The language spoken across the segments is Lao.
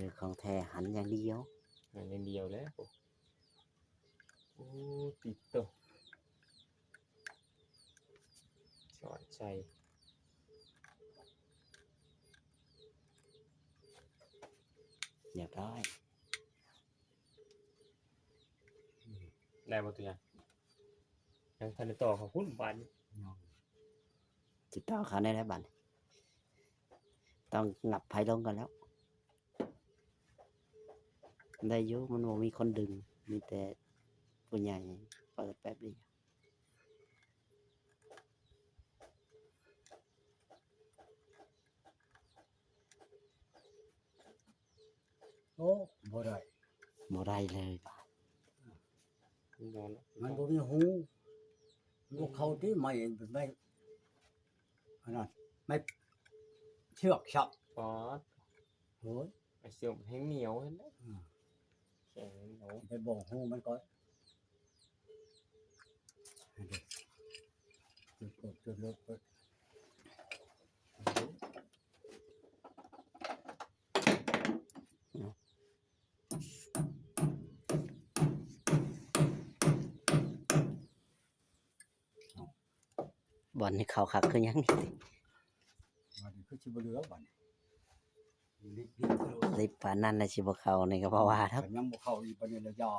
ຄືຂອງແທ້ ຫັນຢ່າງດຽວ ຫັນຢ່າງດຽວແຫຼະ. ໂອ້ ໂອ້ ຕິດໂຕ ສອດໃສ່ ຮຽບຮ້ອຍ. ໄດ້ບໍ່ຕົວຢ່າງ? ຍັງທັນໄດ້ຕໍ່ເຂົ້າພຸ້ນບາດນີ້. ຊິຕໍ່ເຂົ້າແນວໃດບາດນີ້? ຕ້ອງຫຍັບໄຟລົງກ່ອນແລ້ວ. ໄດ້ຢູ່ ມັນບໍ່ມີຄົນດຶງ ມີແຕ່ຜູ້ໃຫຍ່ເປີດແປັບດຽວ. ໂອ້ ບໍ່ໄດ້ ບໍ່ໄດ້ເລີຍບາດ. ມັນບໍ່ມີຮູ ມັນບໍ່ເຂົ້າຕິ ໄມ້ ໄມ້ອັນນັ້ນ ໄມ້ເຊືອກຊັບ. ປາດ ໂອ້ຍ ໄມ້ເຊືອກແຮງໜຽວຫັ້ນແຫຼະ. ອືມ ແຂງໜຽວ ໄປບອກຮູມັນກ່ອນ. ບ່ອນນີ້ເຂົ້າຄັກຄືຫຍັງນີ້ຕິ? ບາດນີ້ຄືຊິບໍ່ເຫຼືອບາດນີ້ ລິບ ລິບ ລິບປານນັ້ນລະຊິບໍ່ເຂົ້ານີ້ກໍບໍ່ວ່າດອກ. ຄັນຍັງບໍ່ເຂົ້າອີກປານນີ້ລະຢ່າ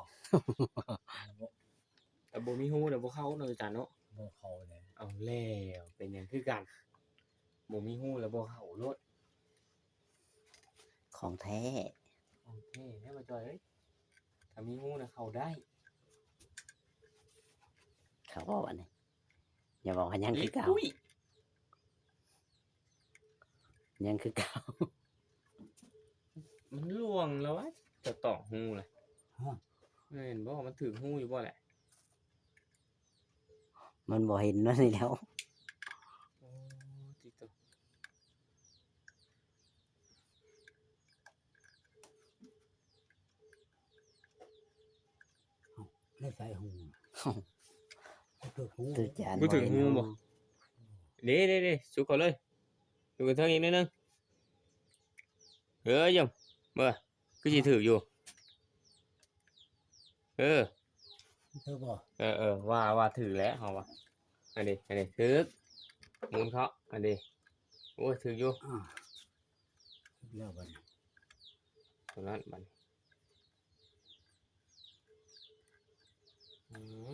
ແຕ່ບໍ່ມີຮູແລ້ວບໍ່ເຂົ້າເນາະ ອາຈານເນາະ. ບໍ່ເຂົ້າແລ້ວ ເອົາແລ້ວ ເປັນຫຍັງຄືກັນ ບໍ່ມີຮູແລ້ວບໍ່ເຂົ້າໂລດ. ຂອງແທ້ ຂອງແທ້ແທ້ ບໍ່ຈ່ອຍເອີຍ ຖ້າມີຮູນະເຂົ້າໄດ້. ເຂົ້າບໍ່ບາດນີ້? ຢ່າບອກວ່າຍັງຄືເກົ່າ ຍັງຄືເກົ່າ. ມັນລ່ວງແລ້ວວະ ຈະຕອກຮູລະ. ຮະ ແມ່ນບໍ່? ມັນຖືກຮູຢູ່ບໍ່ແຫຼະ? ມັນບໍ່ເຫັນມັນນີ້ແລ້ວ. ໂອ້ ຕິໂຕ. ເອົາ ແລ້ວໃສ່ຫູ ເອົາ ບໍ່ຖືກຫູ ບໍ່ຖືກຫູບໍ່? ເດ້ໆໆ ສຸກເຂົ້າເລີຍ ສຸກເທິງອີກໜ້ອຍໜຶ່ງ. ເອີ ຢ້ຽມ ເບິ່ງ ຄືຊິຖືກຢູ່. ເອີ ຖືກບໍ່? ເອີໆ ວ່າ ວ່າຖືກແລ້ວເຮົາວ່າ. ອັນນີ້ ອັນນີ້ຖືກ ໝູນເຂົ້າ ອັນນີ້ ໂອ້ຍ ຖືກຢູ່. ອ່າ ຖືກແລ້ວບັດນີ້ ຕົວນັ້ນບັດນີ້. ອືມ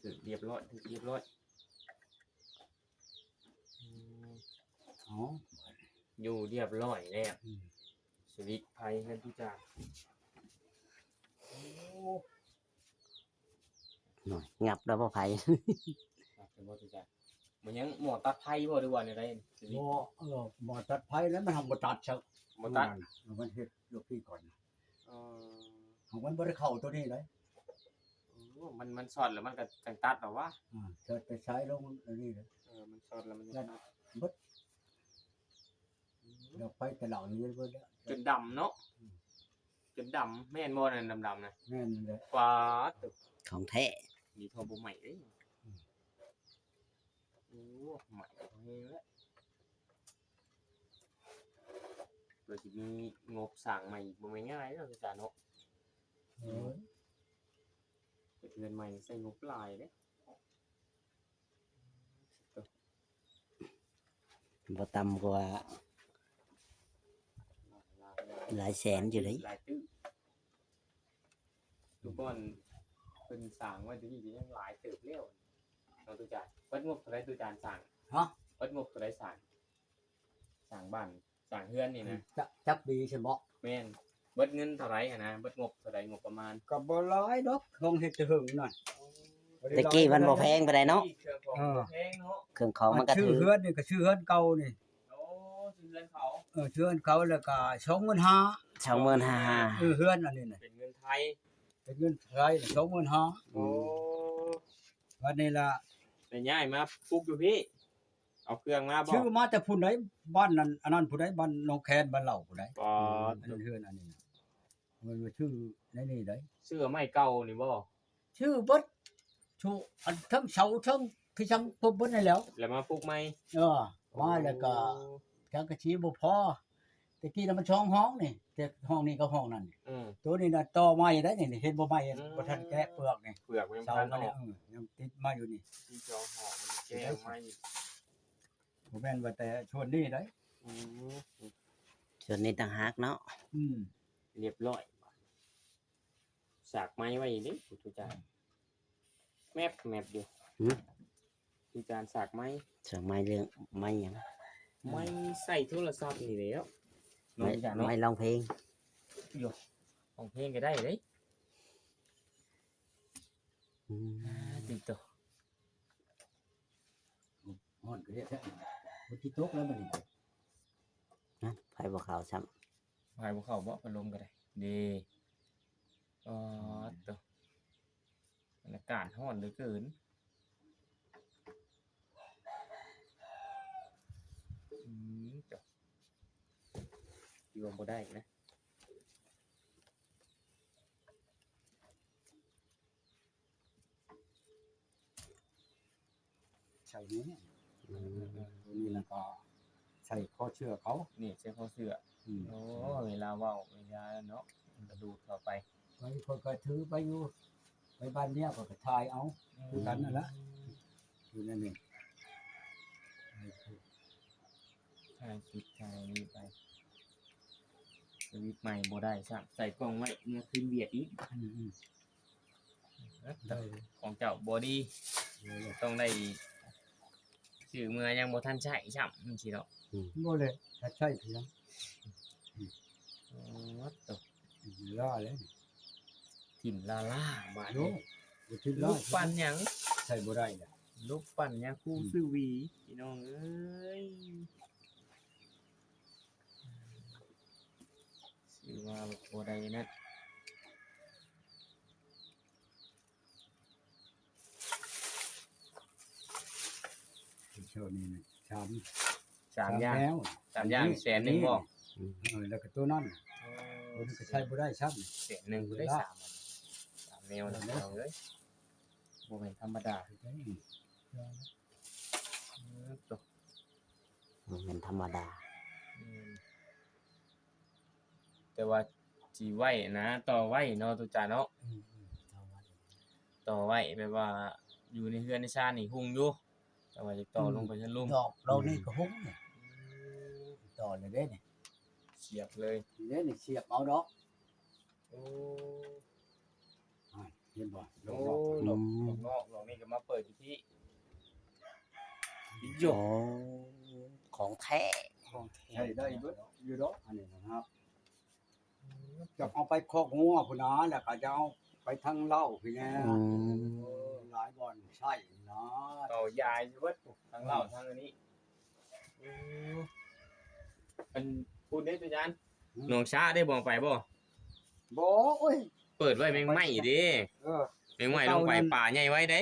ຖືກລຽບຮ້ອຍ ຖືກລຽບຮ້ອຍ. ອືມ ເອົາ ຢູ່ລຽບຮ້ອຍແລ້ວ. ອືມ ສະວິດໄຟເຮືອນຕຸຈານ. ໂອ້ ໜ້ອຍ ຫຍັບແລ້ວບໍ່ໄຟ? ຫຍັບແລ້ວບໍ່ຕຸຈານ? ມັນຍັງໝໍຕັດໄຟບໍ່ ຫຼືວ່າແນວໃດ? ບໍ່ ເອີ ໝໍຕັດໄຟແລ້ວ ມັນທຳບໍ່ຕັດຊະ ບໍ່ຕັດ ມັນເຮັດຢູ່ພີ້ກ່ອນ. ເອີ ຂອງມັນບໍ່ໄດ້ເຂົ້າຕົວນີ້ເດ້. ໂອ້ ມັນ ມັນຊັອດແລ້ວມັນກໍຈັ່ງຕັດເອົາວະ. ອ່າ ເສີດໄປສາຍລົງອັນນີ້ເດ້. ເອີ ມັນຊັອດແລ້ວມັນຍັງຕັດເບິດ. ອືມ ດອກໄຟຕະຫຼາວນີ້ເບິດແລ້ວ ຈົນດຳເນາະ. ອືມ ຈົນດຳ ແມ່ນບໍ່ນັ້ນ ດຳໆນະ? ແມ່ນແຫຼະ. ປາດໂທ້ ຂອງແທ້ ດີທໍ່ບໍ່ໄໝ້ເດ້. ອືມ ໂອ້ ໃໝ່ແຮງແລ້ວ ເພື່ອຊິມີງົບສ້າງໃໝ່ອີກ ບໍ່ແມ່ນງ່າຍເນາະ ອາຈານເນາະ. ໂອ້ຍ ເຮັດເຮືອນໃໝ່ໃຊ້ງົບຫຼາຍເດ້. ບໍ່ຕ່ຳກວ່າຫຼາຍແສນຢູ່ເດ້. ຫຼາຍຕື້ ທຸກບ່ອນເພິ່ນສ້າງໄວ້ແຕ່ນີ້ກໍຍັງຫຼາຍເຕີບແລ້ວເນາະ ຕູ້ຈານ. ເບິດງົບເທົ່າໃດຕູ້ຈານສ້າງ? ຮະ? ເບິດງົບເທົ່າໃດສ້າງ? ສ້າງບ້ານ ສ້າງເຮືອນນີ້ນະ. ຈັກ ຈັກປີຊັ້ນເບາະ? ແມ່ນ. ເບິດເງິນເທົ່າໃດຫັ້ນນະ? ເບິດງົບເທົ່າໃດ ງົບປະມານ? ກໍບໍ່ຫຼາຍດອກ ຂອງເຮັດແຕ່ເຫິງນັ້ນ. ອໍ ແຕ່ກີ້ມັນບໍ່ແພງປານໃດເນາະ. ເຄື່ອງຂອງ ເອີ ບໍ່ແພງເນາະ. ເຄື່ອງຂອງມັນກໍຖືກ. ຊື້ເຮືອນນີ້ກໍຊື້ເຮືອນເກົ່ານີ້. ໂອ້ ຊື້ເຮືອນເຂົາ. ເອີ ຊື້ເຮືອນເຂົາແລ້ວກໍສອງໝື່ນຫ້າ. ສອງໝື່ນຫ້າ. ເອີ ເຮືອນອັນນີ້ນະ ເປັນເງິນໄທ. ເປັນເງິນໄທສອງໝື່ນຫ້າ. ໂອ້ ບັດນີ້ລະ ໄດ້ຍ້າຍມາປຸກຢູ່ພີ້. ເອົາເຄື່ອງມາບໍ່? ຊື້ມາແຕ່ພຸ້ນໃດ໋ ບ້ານນັ້ນ ອັນນັ້ນພຸ້ນໃດ໋ ບ້ານໜອງແຄນ ບ້ານເຫຼົ່າພຸ້ນໃດ໋. ອໍ ອັນເຮືອນອັນນີ້ນະ ມັນມາຊື້ໃນນີ້ໃດ໋. ຊື້ໄມ້ເກົ່ານີ້ບໍ່? ຊື້ເບິດ ຊຸ ອັນເທິງເສົາເທິງທີ່ສັງຄົມເບິດນັ້ນແຫຼ້ວ ແລ້ວມາປຸກໃໝ່. ເອີ ມາແລ້ວກໍ ໂອ້ ສັງກະສີບໍ່ພໍ ຕະກີ້ນະມັນສອງຫ້ອງນີ້ ແຕ່ຫ້ອງນີ້ກັບຫ້ອງນັ້ນນີ້ ອືມ ໂຕນີ້ນະຕໍ່ໃໝ່ໄດ໋ນີ້ ເຫັນບໍ່ໃໝ່ ອືມ ບໍ່ທັນແກະເປືອກນີ້ ເປືອກມັນຍັງ ເສົາ ພັນ ມັນ ອອກ ເອີ ຍັງຕິດມາຢູ່ນີ້ ທີ່ສອງຫ້ອງມັນແກະອອກໃໝ່ ບໍ່ແມ່ນວ່າແຕ່ສ່ວນນີ້ໄດ໋ ອືມ ສ່ວນນີ້ຕ່າງຫາກເນາະ ອືມ ລຽບຮ້ອຍ ສາກໄມ້ໄວ້ເດ້ ຜູ້ຈານ ແມັບແມັບຢູ່ ຫືມ ຄືຈານສາກໄມ້ ສາກໄມ້ເລື່ອງໄມ້ຫຍັງ? ໄມ້ໃສ່ໂທລະສັບນີ້ແຫຼ້ວ ເນາະ ໄມ້ ອາຈານເນາະ ໄມ້ຮ້ອງເພງ ໂຢ ຮ້ອງເພງກໍໄດ້ເດ້ ອືມ ອ່າ ຕິດຕໍ່ ຮ້ອນກໍເຮັດແທ້ ຝົນຊິຕົກແລ້ວບັດນີ້ ນະ ໄຟບໍ່ເຂົ້າຊ້ຳ ໄຟບໍ່ເຂົ້າບໍ ພັດລົມກໍໄດ້ ເດ້ ອໍ ໂຕ ອາກາດຮ້ອນເຫຼືອເກີນ ອືມ ເຈົ້າ ຢູ່ບໍ່ໄດ້ນະ ໃສ່ນີ້ ອືມ ຕົວນີ້ແລ້ວກໍໃສ່ຄໍເສື້ອເຂົາ ນີ້ໃສ່ຄໍເສື້ອ ອືມ ໂອ້ ເວລາເວົ້າ ເວລາເນາະ ກະດູດເຂົ້າໄປ ຂ້ອຍກໍຖືໄປຢູ່ ໄປບ້ານເມຍຂ້ອຍກໍຖ່າຍເອົາ ອືມ ຄືກັນນັ້ນລະ ຢູ່ໃນນີ້ ຖ່າຍຄລິບ ຖ່າຍນີ້ໄປ ສະວິດໃໝ່ບໍ່ໄດ້ຊ້ຳ ໃສ່ກ້ອງໄວ້ ເມື່ອຄືນວຽກອີກ ອືມໆ ເອີ ຂອງເຈົ້າບໍ່ດີ ເອີ ຕ້ອງໄດ້ຊື້ເມື່ອຍັງບໍ່ທັນໃຊ້ຊ້ຳ ຈັ່ງຊີ້ເນາະ ອືມ ບໍ່ແຫຼະ ຖ້າໃຊ້ພຽງ ອືມ ອໍ ໂຕ ລາແລ້ວ ຖິ້ມລາລາບາດນີ້ ບໍ່ຖິ້ມລາ ລູກປັ້ນຫຍັງ ໃຊ້ບໍ່ໄດ້ລະ ລູກປັ້ນຫຍັງ ຄູ ອືມ ຊື່ຫວີ ພີ່ນ້ອງເອີຍ ຊື່ວ່າບໍ່ໄດ້ນັ້ນ ເຈົ້ານີ້ນະ ສາມ ສາມຢ່າງ ສາມແນວ ສາມຢ່າງແສນໜຶ່ງບໍ? ອືມ ເອີ ແລ້ວກໍໂຕນັ້ນ ໂອ້ ໂຕນັ້ນກໍໃຊ້ບໍ່ໄດ້ຊ້ຳ ແສນໜຶ່ງບໍ່ໄດ້ ສາມອັນ ສາມແນວນະ ເອີ ພີ່ນ້ອງເອີຍ ບໍ່ແມ່ນທຳມະດາ ເອີ ໂຕ ບໍ່ແມ່ນທຳມະດາ ອືມ ແຕ່ວ່າຊິໄວ້ນະ ຕໍ່ໄວ້ເນາະ ຕຸຈາເນາະ ອືມໆ ຕໍ່ໄວ້ ຕໍ່ໄວ້ ແບບວ່າຢູ່ໃນເຮືອນໃນຊານນີ້ຮຸ່ງຢູ່ ແຕ່ວ່າຢາກຕໍ່ ອືມ ລົງໄປເຮືອນລຸ່ມ ດອກ ດອກນີ້ ອືມ ກໍຮຸ່ງນີ້ ອືມ ຕໍ່ເລີຍເດ້ນີ້ ສຽບເລີຍເດ້ນີ້ ສຽບເອົາດອກ ໂອ້ ອ່າ ເຫັນບໍ່? ໂອ້ ດອກ ອືມ ດອກນອກ ດອກນີ້ກໍມາເປີດຢູ່ທີ່ ໂອ້ ຂອງແທ້ ຂອງແທ້ ໃຊ້ໄດ້ເບິດຢູ່ດອກ ອັນນີ້ນະຄັບ ອືມ ຈະເອົາໄປຄອກງົວພຸ້ນນະ ແລ້ວກໍຈະເອົາໄປທາງເລົ້າພີ້ແນ່ ອືມ ເອີ ຫຼາຍບ່ອນໃຊ້ນະ ເອົາຢາຍຢູ່ເບິດ ທາງເລົ້າ ອືມ ທາງອັນນີ້ ອືມ ອັນພຸ້ນເດ້ ອາຈານ ອືມ ໜອງຊາໄດ້ບໍ່ ໄປບໍ່? ບໍ່ ໂອ້ຍ ເປີດໄວ້ແມງໄມ້ເດ້ ເອີ ແມງໄມ້ລົງໄປ ປາໃຫຍ່ໄວເດ້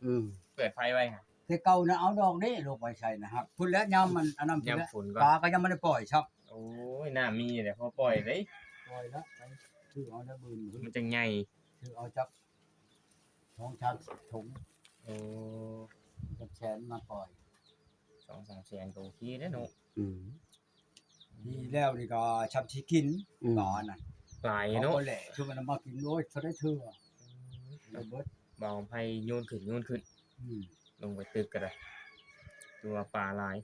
ອືມ ເປີດໄຟໄວ້ ແຕ່ເກົ່ານະ ເອົາດອກເດ້ລົງໄປໃສ່ນະ ຫາກພຸ້ນແຫຼະ ຍາມມັນອັນນັ້ນ ຍາມຝົນ ປາກໍຍັງບໍ່ໄດ້ປ່ອຍຊ້ຳ ໂອ້ຍ ນ້ຳມີແຫຼະ ພໍປ່ອຍເດ້ ປ່ອຍລະ ໄປຊື້ເອົາລະ ບືນ ມັນຈັ່ງໃຫຍ່ ຊື້ເອົາຈັກ ສອງສາມຖົງ ໂອ້ ຈັກແສນມາປ່ອຍ ສອງສາມແສນກໍໂອເຄແລ້ວເນາະ ອືມ ປີແລ້ວນີ້ກໍຊ່ຳຊິກິນ ອືມ ປານັ້ນ ຫຼາຍເນາະ ເຂົາກໍແຫຼະ ຄືມັນມາກິນ ໂອ້ຍ ເທົ່າໃດເທື່ອ ອືມ ໄດ້ເບິດ ບ່າວໄພໂຍນຂຶ້ນ ໂຍນຂຶ້ນ ອືມ ລົງໄປຕຶກກໍໄດ້ ຄືວ່າປາຫຼາຍ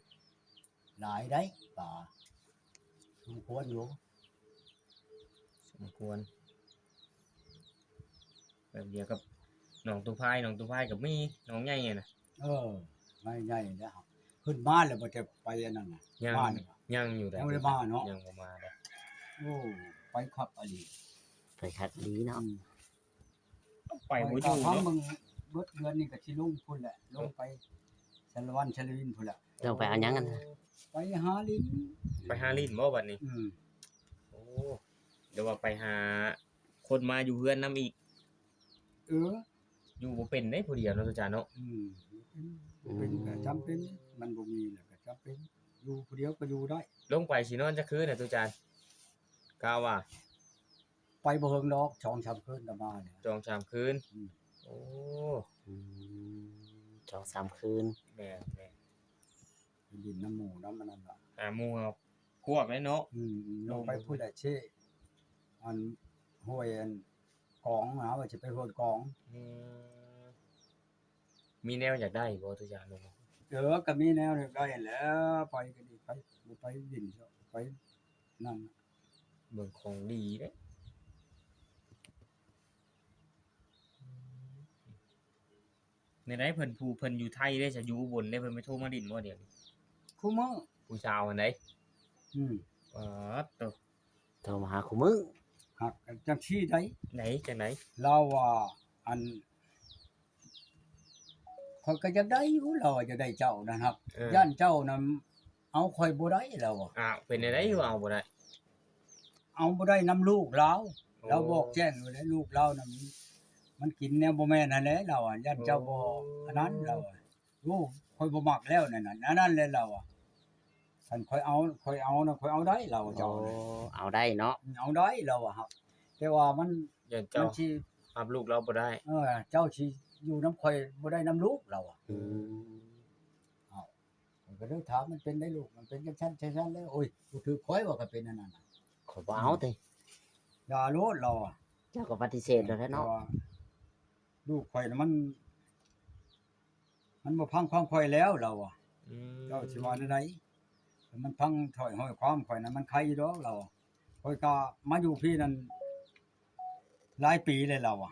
ຫຼາຍໄດ໋ປາ ສົມຄວນຢູ່ ສົມຄວນ ແບບດຽວກັບໜອງຕູ້ພາຍ ໜອງຕູ້ພາຍກໍມີ ໜອງໃຫຍ່ນະ ເອີ ໃຫຍ່ໆ ແລ້ວ ຂຶ້ນມາແລ້ວບໍ່ໄດ້ໄປອັນນັ້ນນະ ຍັງ ມາແລ້ວ ຍັງຢູ່ໃດ໋ ຍັງບໍ່ໄດ້ມາເນາະ ຍັງບໍ່ມາເດ້ ໂອ້ ໄປຄັກອີ່ຫຼີ ໄປຄັກອີ່ຫຼີເນາະ ອືມ ໄປບໍ່ຢູ່ເນາະ ເບິ່ງເບິດເດືອນນີ້ກໍຊິລົງພຸ້ນແຫຼະ ລົງໄປສາລະວັນ ສາລະວິນພຸ້ນແຫຼະ ເຈົ້າໄປຫາຫຍັງຫັ້ນນະ ໄປຫາຫຼິ້ນ ໄປຫາຫຼິ້ນບໍ່ບັດນີ້ ອືມ ໂອ້ ແຕ່ວ່າໄປຫາຄົນມາຢູ່ເຮືອນນຳອີກ ເອີ ຢູ່ບໍ່ເປັນເດ້ຜູ້ດຽວເນາະ ອາຈານເນາະ ອືມ ເປັນ ເປັນກໍຈຳເປັນ ມັນບໍ່ມີແລ້ວກໍຈຳເປັນ ຢູ່ຜູ້ດຽວກໍຢູ່ໄດ້ ລົງໄປຊິນອນຈັກຄືນນະ ອາຈານ ກະວ່າ ໄປບໍ່ເຖິງດອກ ສອງສາມຄືນກໍມາແລ້ວ ສອງສາມຄືນ ອືມ ໂອ້ ອືມ ສອງສາມຄືນ ແມ່ນໆ ໄປຫຼິ້ນນຳໝູ່ນຳອັນນັ້ນລະ ຫາໝູ່ເຮົາ ກວບແລ້ວເນາະ. ອືມ ລົງໄປພຸ້ນແຫຼະ ເຊ ອັນ ຫ້ວຍອັນກອງນະ ວ່າຊິໄປຫ້ວຍກອງ. ອືມ ມີແນວຢາກໄດ້ບໍ່ ຕຸຈານ? ເອີ ກໍມີແນວຢາກໄດ້ຫັ້ນແຫຼະ ໄປກໍດີ ໄປ ໄປດິນ ໄປນັ້ນ ເບິ່ງຂອງດີເດ້. ແນວໃດ ເພິ່ນ ຜູ້ເພິ່ນຢູ່ໄທເດ້ ຈະຢູ່ອຸບົນເດ້ ເພິ່ນໄປໂທມາຫຼິ້ນບໍ່ດຽວນີ້? ຄູ່ມື້ ຜູ້ສາວຫັ້ນໃດ? ອືມ ປາດໂຕ ໂທມາຫາຄູ່ມື້. ຫາກຈັ່ງຊີ້ໃດ໋ ໃດຈັ່ງໃດ? ລາວວ່າ ອັນ ຂ້ອຍກໍຢາກໄດ້ຢູ່ ລາວວ່າຢາກໄດ້ເຈົ້ານັ້ນ ຫາກ ເອີ ຢ້ານເຈົ້ານັ້ນເອົາຂ້ອຍບໍ່ໄດ້ ລາວວ່າ. ອ້າວ ເປັນແນວໃດຄືວ່າເອົາບໍ່ໄດ້? ເອົາບໍ່ໄດ້ນຳລູກລາວ. ໂອ້ ລາວບອກແຈ້ງຢູ່ແລ້ວ ລູກລາວນະ ມັນ ມັນກິນແນວບໍ່ແມ່ນຫັ້ນແຫຼະ ລາວວ່າ ຢ້ານເຈົ້າບໍ່ ໂອ້ ອັນນັ້ນ ລາວວ່າ. ໂອ້ ຂ້ອຍບໍ່ມັກແລ້ວນັ້ນນະ ອັນນັ້ນແຫຼະ ລາວວ່າ. ຄັນຂ້ອຍເອົາ ຂ້ອຍເອົານະ ຂ້ອຍເອົາໄດ້ ລາວວ່າ. ເຈົ້ານະ ເອົາໄດ້ເນາະ ເອົາໄດ້ ລາວວ່າ. ແຕ່ວ່າມັນ ຢ້ານເຈົ້າ ມັນຊິຮັບລູກລາວບໍ່ໄດ້. ເອີ ເຈົ້າຊິຢູ່ນຳຂ້ອຍບໍ່ໄດ້ນຳລູກ ລາວວ່າ. ອືມ ເອົາ ຂ້ອຍກໍເລີຍຖາມ ມັນເປັນໄດ໋ລູກ? ມັນເປັນຈັ່ງຊັ້ນຈັ່ງຊັ້ນແລ້ວ. ໂອ້ຍ ບໍ່ຖືກຂ້ອຍວ່າ ກໍເປັນອັນນັ້ນນະ ຂ້ອຍບໍ່ເອົາຕິ. ຢ່າໂລດ ລາວວ່າ. ເຈົ້າກໍປະຕິເສດແລ້ວແຫຼະເນາະ. ແຕ່ວ່າລູກຂ້ອຍນະ ມັນ ມັນບໍ່ຟັງຄວາມຂ້ອຍແລ້ວ ລາວວ່າ. ອືມ ເຈົ້າຊິວ່າແນວໃດ? ມັນຟັງຖ້ອຍຫ້ອຍຄວາມຂ້ອຍນະ ມັນໄຄຢູ່ດອກ ລາວວ່າ. ຂ້ອຍກໍມາຢູ່ພີ້ນັ້ນຫຼາຍປີແລ້ວ ລາວວ່າ.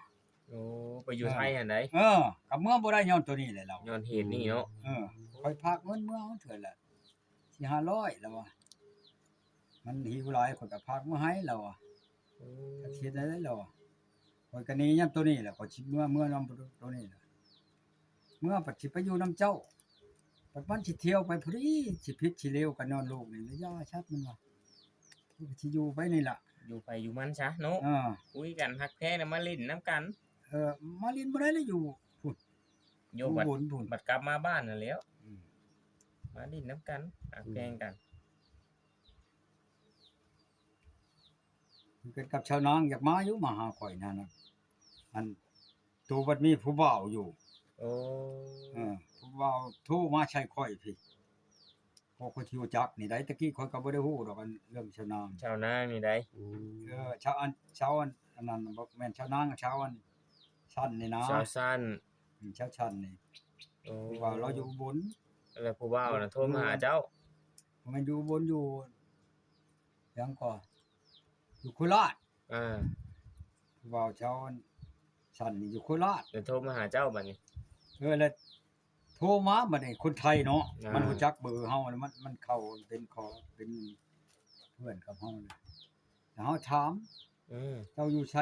ໂອ້ ໄປຢູ່ໄທຫັ້ນໃດ໋? ເອີ ກໍເມືອບໍ່ໄດ້ຍ້ອນໂຕນີ້ແຫຼະ ລາວ. ຍ້ອນເຫດນີ້ເນາະ. ເອີ ຂ້ອຍພາກເງິນເມືອເທື່ອລະສີ່ຫ້າຮ້ອຍ ລາວວ່າ. ມັນຫິວຫຼາຍ ຂ້ອຍກໍພາກມາໃຫ້ ລາວວ່າ. ໂອ້ ຈັກຊິເຮັດແນວໃດ ລາວວ່າ. ຂ້ອຍກໍໜີຍ້ອນໂຕນີ້ແຫຼະ ຂ້ອຍຊິເມືອ ເມືອນຳໂຕນີ້ແຫຼະ. ເມືອບັດຊິໄປຢູ່ນຳເຈົ້າ ບັດມັນຊິທ່ຽວໄປພໍດີ ຊິຜິດຊິເລວກໍຍ້ອນລູກນີ້ແຫຼະ. ຢ່າຊັກ ມັນວ່າ ຂ້ອຍກໍຊິຢູ່ໄປນີ້ລະ ຢູ່ໃຜຢູ່ມັນຊະເນາະ. ເອີ ຄຸຍກັນຮັກແພງນະ ມາຫຼິ້ນນຳກັນ. ເອີ ມາຫຼິ້ນບໍ່ໄດ້ລະ ຢູ່ພຸ້ນ ຢູ່ ຢູ່ ບັດ ບຸນພຸ້ນ ບັດກັບມາບ້ານຫັ້ນແຫຼ້ວ. ອືມ ມາຫຼິ້ນນຳກັນ ຮັກແພງກັນ. ອືມ ຄືກັນກັບຊາວນາງ ຢາກມາຢູ່ ມາຫາຂ້ອຍນັ້ນນະ ອັນ ໂຕບັດມີຜູ້ບ່າວຢູ່. ໂອ້ ເອີ ຜູ້ບ່າວໂທມາໃສ່ຂ້ອຍພີ້ ພໍຂ້ອຍຊິຮູ້ຈັກນີ້ໃດ໋. ແຕ່ກີ້ຂ້ອຍກໍບໍ່ໄດ້ຮູ້ດອກ ອັນເລື່ອງຊາວນາງ ຊາວນາງນີ້ໃດ໋. ອືມ ເອີ ຊາວອັນ ຊາວອັນ ອັນນັ້ນ ບໍ່ແມ່ນຊາວນາງ ຊາວອັນ ຊັ້ນນີ້ນະ ຊາວຊັ້ນ. ອືມ ຊາວຊັ້ນນີ້. ໂອ້ ຜູ້ບ່າວລາວຢູ່ອຸບົນ ແລ້ວຜູ້ບ່າວນະໂທມາຫາເຈົ້າ. ບໍ່ແມ່ນຢູ່ອຸບົນ ຢູ່ຫຍັງກໍ ຢູ່ໂຄລາດ. ອ່າ ຜູ້ບ່າວຊາວອັນຊັ້ນນີ້ຢູ່ໂຄລາດ ແລ້ວໂທມາຫາເຈົ້າບັດນີ້. ເອີ ແລ້ວໂທມາບັດນີ້ ຄົນໄທເນາະ. ອ່າ ມັນຮູ້ຈັກເບີເຮົາ ມັນ ມັນເຂົ້າເປັນຂໍ ເປັນເພື່ອນກັບເຮົານະ ແລ້ວເຮົາຖາມ ອືມ ເຈົ້າຢູ່ໃສ?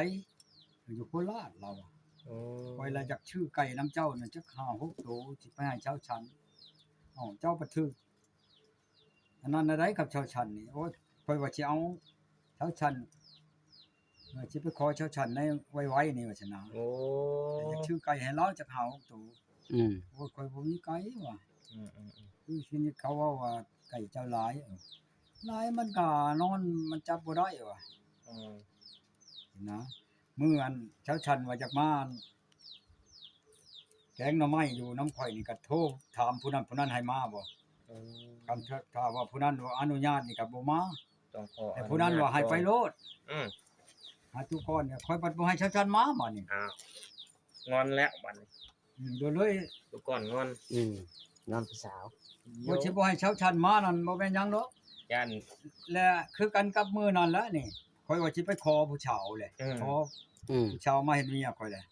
ຢູ່ໂຄລາດ ລາວວ່າ. ໂອ້ ຂ້ອຍລະຢາກຊື້ໄກ່ນຳເຈົ້ານະ ຈັກຫ້າຫົກໂຕ ຊິໄປໃຫ້ຊາວຊັ້ນ. ເອົ້າ ເຈົ້າປະຖືກ ອັນນັ້ນນະໄດ໋ ກັບຊາວຊັ້ນນີ້. ໂອ້ຍ ຂ້ອຍວ່າຊິເອົາຊາວຊັ້ນ ເອີ ຊິໄປຂໍຊາວຊັ້ນໃນໄວໆນີ້ວ່າຊັ້ນນະ. ໂອ້ ຢາກຊື້ໄກ່ໃຫ້ລາວຈັກຫ້າຫົກໂຕ. ອືມ ໂອ້ຍ ຂ້ອຍບໍ່ມີໄກ່ວ່າ. ອືມໆໆ ຄືຊິນີ້ເຂົາເວົ້າວ່າໄກ່ເຈົ້າຫຼາຍ. ເອີ ຫຼາຍມັນກໍນອນ ມັນຈັບບໍ່ໄດ້ວ່າ. ອືມ ນະ ມື້ອັນຊາວຊັ້ນວ່າຢາກມາ ແກງໜໍ່ໄມ້ຢູ່ນຳຂ້ອຍນີ້ ກໍໂທຖາມຜູ້ນັ້ນຜູ້ນັ້ນໃຫ້ມາບໍ່. ອືມ ຄັນຖ້າ ຖ້າວ່າຜູ້ນັ້ນວ່າອະນຸຍາດນີ້ກໍບໍ່ມາ ຕ້ອງຂໍ ແຕ່ຜູ້ນັ້ນວ່າໃຫ້ໄປໂລດ. ອືມ ຫາຕຸກອນນີ້ ຂ້ອຍບັດບໍ່ໃຫ້ຊາວຊັ້ນມາບາດນີ້. ອ້າວ ງອນແລ້ວບາດນີ້. ອືມ ໂດຍເລີຍ ທຸກຄົນງອນ. ອືມ ງອນຜູ້ສາວ. ວ່າຊິບໍ່ໃຫ້ຊາວຊັ້ນມານັ້ນ ບໍ່ແມ່ນຫຍັງດອກ ຢ້ານ ແລະ ຄືກັນກັບມື້ນັ້ນແຫຼະນີ້ ຂ້ອຍວ່າຊິໄປຂໍຜູ້ສາວແຫຼະ. ເອີ ຂໍ ອືມ ຜູ້ສາວມາເຮັດເມຍຂ້ອຍແຫຼະ.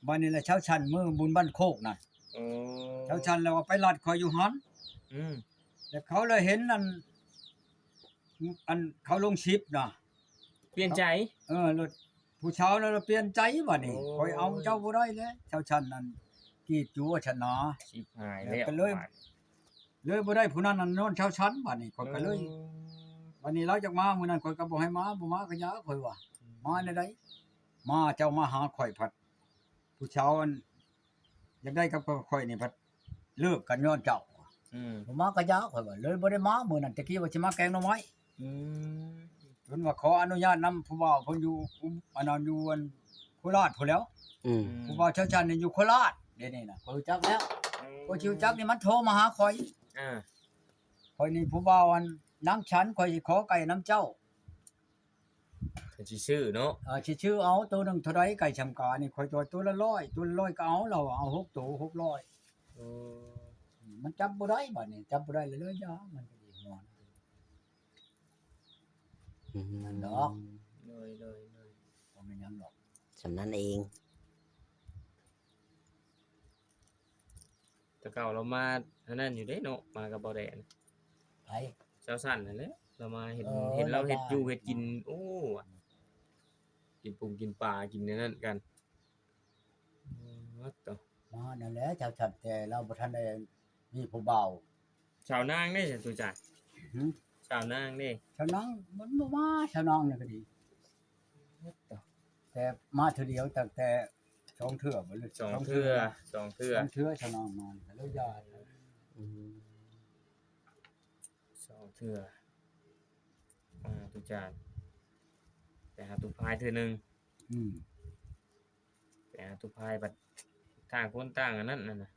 ບາດນີ້ແຫຼະ ຊາວຊັ້ນມື້ບຸນບ້ານໂຄກນັ້ນ. ໂອ້ ຊາວຊັ້ນລະວ່າໄປລັດຂ້ອຍຢູ່ຫັ້ນ. ອືມ ແລ້ວເຂົາລະເຫັນອັນ ອັນເຂົາລົງສິບນະ ປ່ຽນໃຈ. ເອີ ລົດ ຜູ້ສາວລະປ່ຽນໃຈບາດນີ້. ໂອ້ ຂ້ອຍເອົາເຈົ້າບໍ່ໄດ້ແລ້ວ ຊາວຊັ້ນນັ້ນກີດຢູ່ວ່າຊັ້ນນາ. ຊິບຫາຍແລ້ວ ກໍເລີຍ ເລີຍບໍ່ໄດ້ຜູ້ນັ້ນນອນຊາວຊັ້ນບາດນີ້. ຂ້ອຍກໍເລີຍ ໂອ້ ບາດນີ້ລາວຢາກມາມື້ນັ້ນ ຂ້ອຍກໍບໍ່ໃຫ້ມາ ບໍ່ມາກໍຢ່າ ຂ້ອຍວ່າ. ອືມ ມາແນວໃດ ມາ ເຈົ້າມາຫາຂ້ອຍ ພັດຜູ້ສາວອັນຢາກໄດ້ກັບຂ້ອຍນີ້ ພັດເລີກກັນຍ້ອນເຈົ້າ. ອືມ ບໍ່ມາກໍຢ່າ ຂ້ອຍວ່າ ເລີຍບໍ່ໄດ້ມາມື້ນັ້ນ. ແຕ່ກີ້ວ່າຊິມາແກງໜໍ່ໄມ້. ອືມ ເພິ່ນວ່າຂໍອະນຸຍາດນຳຜູ້ບ່າວເພິ່ນຢູ່ ອັນນັ້ນ ຢູ່ອັນໂຄລາດພຸ້ນແຫຼ້ວ. ອືມ ຜູ້ບ່າວຊາວຊັ້ນນີ້ຢູ່ໂຄລາດ ດຽວນີ້ນະ ຂ້ອຍຮູ້ຈັກແລ້ວ. ອືມ ຂ້ອຍຊິຮູ້ຈັກນີ້ ມັນໂທມາຫາຂ້ອຍ. ອ່າ ຂ້ອຍນີ້ຜູ້ບ່າວອັນ ນາງສັນ ຂ້ອຍຊິຂໍໄກ່ນຳເຈົ້າ. ເພິ່ນຊິຊື້ເນາະ. ເອີ ຊິຊື້ ເອົາໂຕໜຶ່ງເທົ່າໃດ ໄກ່ຊຳການີ້? ຂ້ອຍຕົວະ ໂຕລະຮ້ອຍ ໂຕລະຮ້ອຍກໍເອົາ. ລາວວ່າເອົາຫົກໂຕ ຫົກຮ້ອຍ. ເອີ ມັນຈັບບໍ່ໄດ້ບາດນີ້ ຈັບບໍ່ໄດ້ເລີຍ ຢ່າ ມັນກໍດີງອນ. ອືມ ນັ້ນດອກ. ໂດຍ ໂດຍ ໂດຍ. ບໍ່ແມ່ນຫຍັງດອກ ສ່ຳນັ້ນເອງ. ແຕ່ເກົ່າລາວມາອັນນັ້ນຢູ່ເດ້ເນາະ ມາກັບເບົາແດນ. ໃຜ? ສາວສັນນັ້ນແຫຼະ ລາວມາເຫັນ ເອີ ເຫັນລາວເຮັດຢູ່ເຮັດກິນ. ໂອ້ ກິນປຸງກິນປາ ກິນອັນນັ້ນກັນ. ໂອ້ ມານັ້ນແຫຼະ ສາວສັນ ແຕ່ລາວບໍ່ທັນໄດ້ມີຜູ້ບ່າວ. ສາວນາງເດ້ ສາວນາງເດ້? ສາວນາງມັນບໍ່ມາ ສາວນາງນີ້ກໍດີ. ແຕ່ມາເທື່ອດຽວ ຕັ້ງແຕ່ສອງເທື່ອບໍ່ ຫຼື ສອງເທື່ອ ສອງເທື່ອ ສອງເທື່ອ ສາວນາງມາກໍເລີຍຢ່າ. ອືມ ສອງເທື່ອ ມາຕຸຈານ ໄປຫາຕຸພາຍເທື່ອໜຶ່ງ. ອືມ ໄປຫາຕຸພາຍ ບັດຕ່າງຄົນຕ່າງອັນນັ້ນນະ.